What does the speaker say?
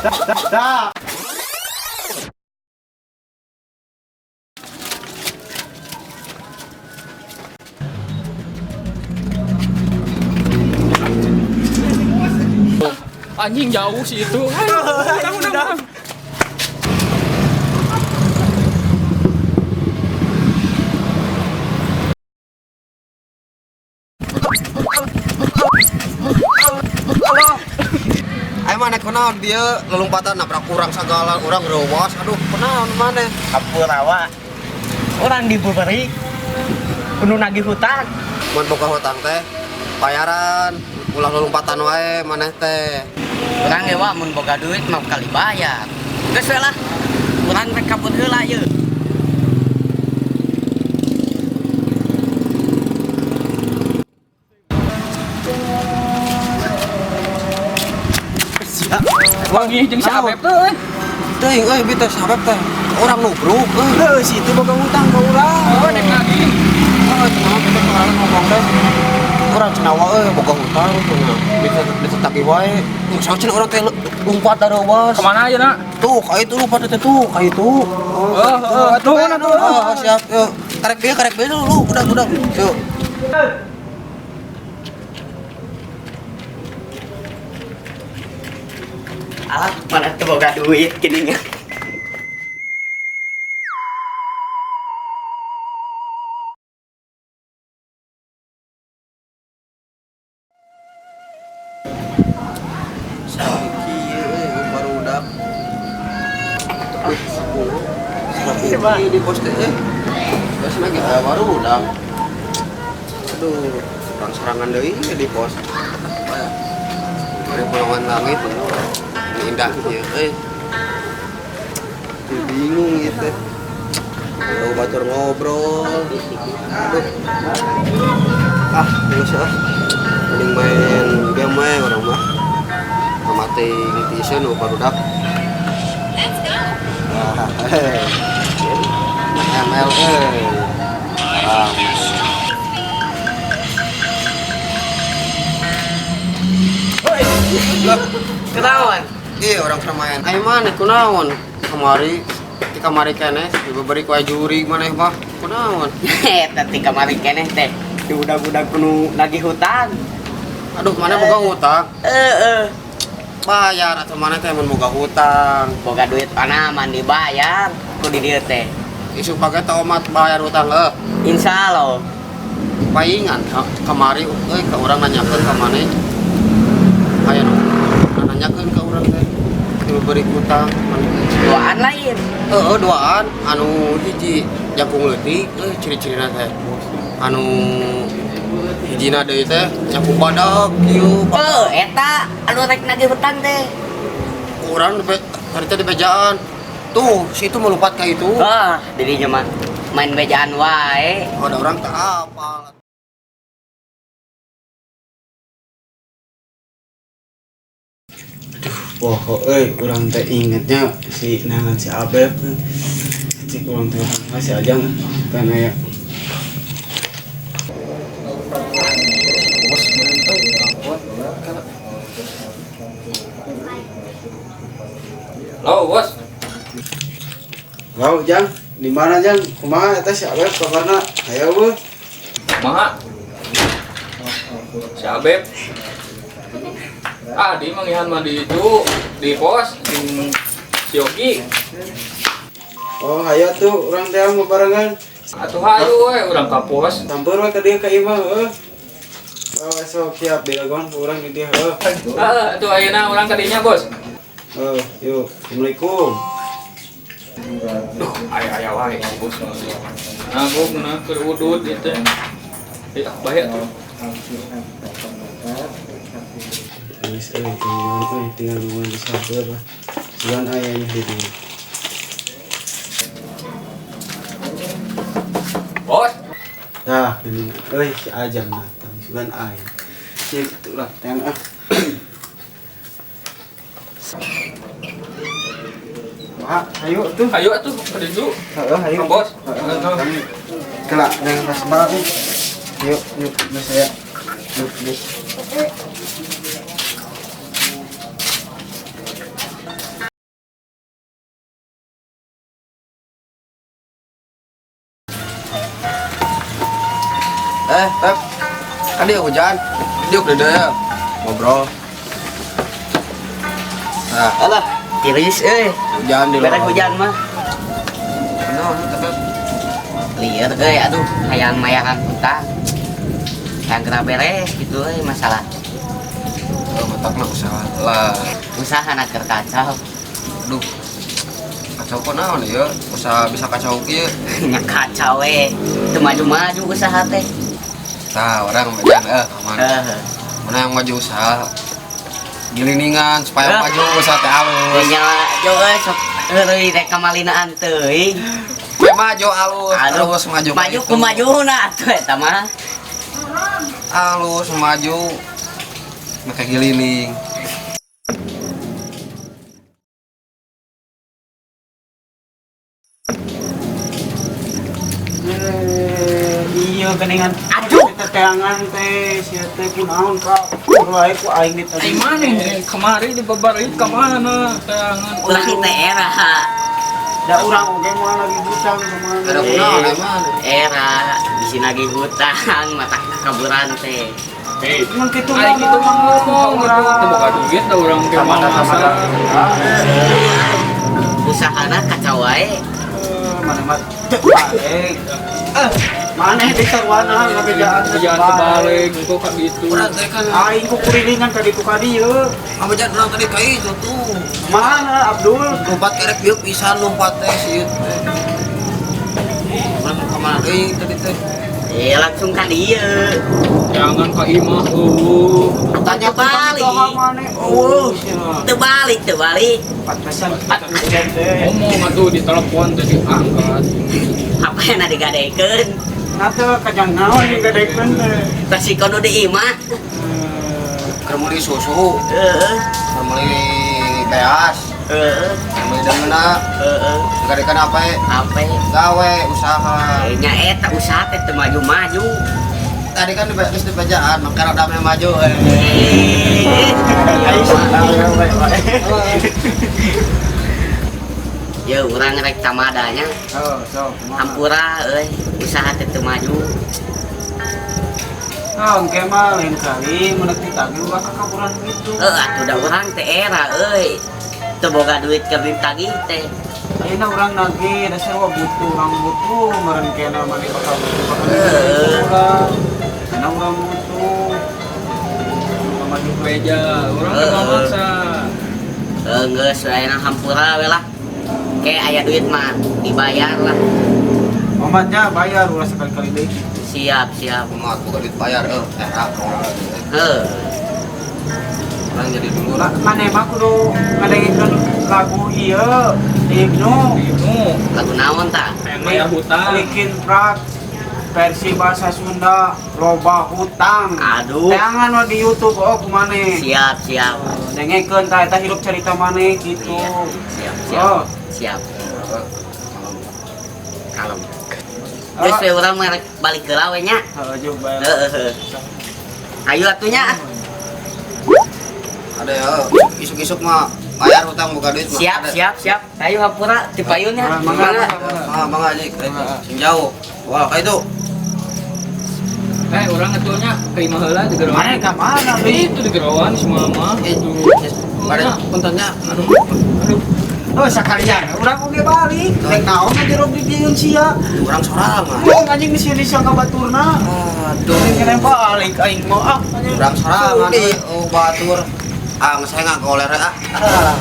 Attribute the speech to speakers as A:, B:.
A: Stop.
B: Anjing jauh sih itu. Ayo, udah, udah, udah.
C: Ayo maneh kunaon bieu lelumpatan nabrak urang sagala, urang reuwas. Aduh, kunaon maneh?
D: Hampura wa. Urang diberi kudu nagih hutang.
C: Mun boga hutang teh bayaran, ulah lelumpatan wae maneh teh.
D: Urang ge wa mun boga duit mah kali bayar. Geus we lah. Urang rek kabut heula ieu.
B: Wangi jeung si Abeb teh euy.
C: Teuing euy bi teh sabab teh urang nubruk euy.
A: Heuh, si itu boga hutang ka urang.
B: Oh, nek nagih.
C: Heeh, cenah kita urang ngomong teh. Urang cenah wa euy boga hutang cenah. Bisa bisa tagih wae. Saha cenah urang teh lumpat dareuwas.
B: Kemana aja, Nak?
C: Tuh, ka itu lumpat teh tuh, ka itu.
B: Oh, oh, tuh, mana tuh?
C: Oh, siap. Yuk. Karek bieu dulu. Udah, udah. Yuk.
D: Alah, mana teu boga duit gini nya.
C: Kieu euy barudak. 10. Di pos teh. Terus lagi aya barudak. Aduh, urang serangan deui di pos. Dari pulauan langit ini indah ieu euy. Jadi bingung gitu. Udah batur ngobrol. Aduh. Ah, geus ah. Mending main game we urang mah. Amating tiiseun nu barudak.
E: Let's go.
C: Ah, heh. ML euy. Ah.
D: Kenaon?
C: Iya, orang keur main. Ayo maneh kunaon? Kamari ti kamari keneh dibeberi ku jurig maneh mah. Kunaon?
D: Eta ti kamari keneh teh. Di budak-budak kudu nagih hutang.
C: Aduh, maneh boga hutang?
D: Heeh.
C: Bayar atuh maneh teh mun boga hutang.
D: Boga duit mana mandi bayar ku di dieu teh.
C: Isuk pake teh omat bayar hutang heuh.
D: Insyaallah.
C: Paingan kamari euy ka urang nanyakeun ka maneh. Aya nu nanyakeun ka urang teh diberi hutang maneh.
D: Duaan lain.
C: Heeh, duaan anu hiji jangkung leutik euy ciri-cirina teh. Anu hijina deui teh jangkung badak kieu.
D: Oh, eta anu rek nagih hutang teh.
C: Urang tadi teh di bejaan. Tuh, si itu melompat ka itu.
D: Wah, dirinya mah main bejaan wae.
C: Ada orang tak apal.
A: Poho euy, urang teh ingetnya si nangan si Abeb. Cik urang teh masih Ajang kan aya.
B: Halo, Bos.
A: Lau Jang, di mana Jang? Kumaha eta si Abeb kabarna? Hayo euy.
B: Kumaha? Si Abeb. Ah, di manggihan mah di itu di pos jeung si Yogi.
A: Oh, hayo tuh urang teh mau barengan.
B: Atuh hayu we urang ka pos.
A: Samper we ka dieu ka imah heuh. Oh, esok siap dilakukan urang di dieu heuh.
B: Heeh, atuh ayeuna urang ka dinya, Bos.
A: Heuh, yuk. Assalamualaikum.
B: Duh, aya-aya wae si bos. Nah, gua nah keur udud ieu teh. Eh, bahaya tuh.
A: Geus euy, tinggal euy, tinggal nungguan disamper lah. Sugan aya nya di dieu.
B: Bos,
A: Tah, ini euy si Ajang datang. Sugan aya. Ieu kitu lah teh ah. Wah, ayo tuh.
B: ayo atuh ka ditu.
A: Heeh, ayo.
B: Ka bos.
A: Heeh, kami. Kelak dengan tas barang. Yuk, yuk, geus aya. Yuk, yuk.
C: Kan dia hujan. Dia udah ya. Ngobrol. Nah,
D: Alah, tiris euy.
C: Hujan di
D: Beres hujan mah.
C: Nah, tapi
D: Lieur euy, aduh, hayang mayahan hutang. Hayang geura beres gitu euy masalah.
C: Oh, matakna usaha lah.
D: Usaha na keur kacau.
C: Aduh. Kacau kok naon ya? Usaha bisa kacau kieu.
D: Nya kacau we. Teu maju-maju usaha teh.
C: Tah, urang bejan kamana.
D: Heeh.
C: Mana yang maju usaha? Giliningan supaya
D: Eh.
C: maju usaha teh alus.
D: Nya jo euy sok heureuy rek kamalinaan teuing.
C: Supaya maju alus,
D: Aduh,
C: alus maju.
D: Maju ku majuna atuh eta mah.
C: Alus maju. Make gilining.
A: Eh, iya geningan.
D: Aduh.
A: Teteangan teh sia teh kunaon ka wae ku aing di tadi.
B: Ai maneh kemari di babarit ka mana? Tangan
D: Urang teh era.
A: Da urang oge moal lagi hutang kemana.
C: Ada kunaon ai mana?
D: Era bisi nagih hutang mata kaburan teh.
B: Eh,
A: Emang kitu
B: ai kitu mah ngomong
A: urang.
B: teu boga duit da urang ge mah masa.
D: Usahana kacau wae.
A: Eh, mana mah teu balik. Eh, maneh di sarwana ngabejaan
B: Jangan terbalik engko ka ditu.
C: Urang teh kan
A: Aing ku kurilingan ka ditu ka dieu.
C: ngabejan urang tadi ka itu tuh.
A: Mana Abdul?
C: Lompat kerek ieu pisan lompat teh si ieu teh. Urang ka mana deui tadi teh?
D: Eh langsung ka dieu.
B: Jangan ka imah eueuh.
D: Tanya balik.
A: Maneh. Oh, sia.
D: Teu balik, teu balik.
A: Pantesan hujan teh.
B: Ngomong atuh di telepon teh diangkat.
D: Apa yang digadekeun?
A: Nah teu kajang naon digadekeun teh.
D: Tas si kono di imah.
C: Keur meuli susu,
D: Heeh.
C: keur meuli beas,
D: Heeh.
C: keur meuli deungeuna,
D: Heeh.
C: digadekeun apa?
D: Apa?
C: Gawe usaha.
D: Nya eta usaha teh teu maju-maju.
C: Tadi kan di geus di bejaan, maka rada meh maju.
D: Eh,
A: Aing
D: Ya urang rek tamadanya.
A: Oh, so, kumaha?
D: Hampura euy, usaha teh teu maju.
A: Ah, engke mah lain kali mun ditagih ulah kakaburan gitu.
D: Heuh atuh da urang teh era euy. Teu boga duit keur ditagih teh.
A: Ayeuna urang nagih, dasar wa butuh, urang butuh, meureun kena maneh bakal butuh bakal
D: Heeh.
A: urang. Karena urang butuh. Maju
B: Beja, urang teh
D: Heeh.
B: maksa.
D: Heuh geus ayeuna hampura we lah. Ke aya duit mah dibayar lah.
A: Omatnya bayar ulah sekali-kali deui.
D: Siap, siap.
C: Kumaha boga duit bayar euy, era urang.
D: Heuh.
C: Urang jadi dulu lah.
A: Maneh mah kudu ngadengekeun lagu ieu, Ibnu.
B: Ibnu,
D: Lagu naon tah?
B: hayang bayar hutang.
A: Linkin Park versi bahasa Sunda loba hutang.
D: Aduh.
A: Teangan we di YouTube oh ku maneh.
D: Siap, siap.
A: Dengekeun tah eta hirup carita maneh gitu.
D: Iya, siap, siap.
A: Oh.
D: Siap. Kalem. Geus we urang mah rek balik heula we nya.
A: Heeh, jeung bayar.
D: Heeh, heeh. Ayo atuh nya.
C: Ada ya, isuk-isuk mah bayar hutang boga duit mah.
D: Siap,
C: Ada.
D: siap, siap. Ayo hampura ti payun nya.
A: Mangga,
D: Mangga.
C: Ah, mangga aja, sing jauh. Wah, kayak itu.
B: Eh, urang atuh nya ka imah heula di gerawan.
A: Maneh ka mana, Bi?
B: Itu di gerawan si mama.
C: Eh, pada puntennya.
B: Aduh, aduh.
A: Oh, sakalian urang oge balik. Rek naon aja di dieu sia.
C: Urang sorangan.
A: Wong anjing di sini sia ka baturna.
C: Aduh.
A: Kena balik aing mah ah. anjing.
C: Urang sorangan
A: Sudi.
C: euy, oh batur. Ah, saya nggak goler ah. Ah.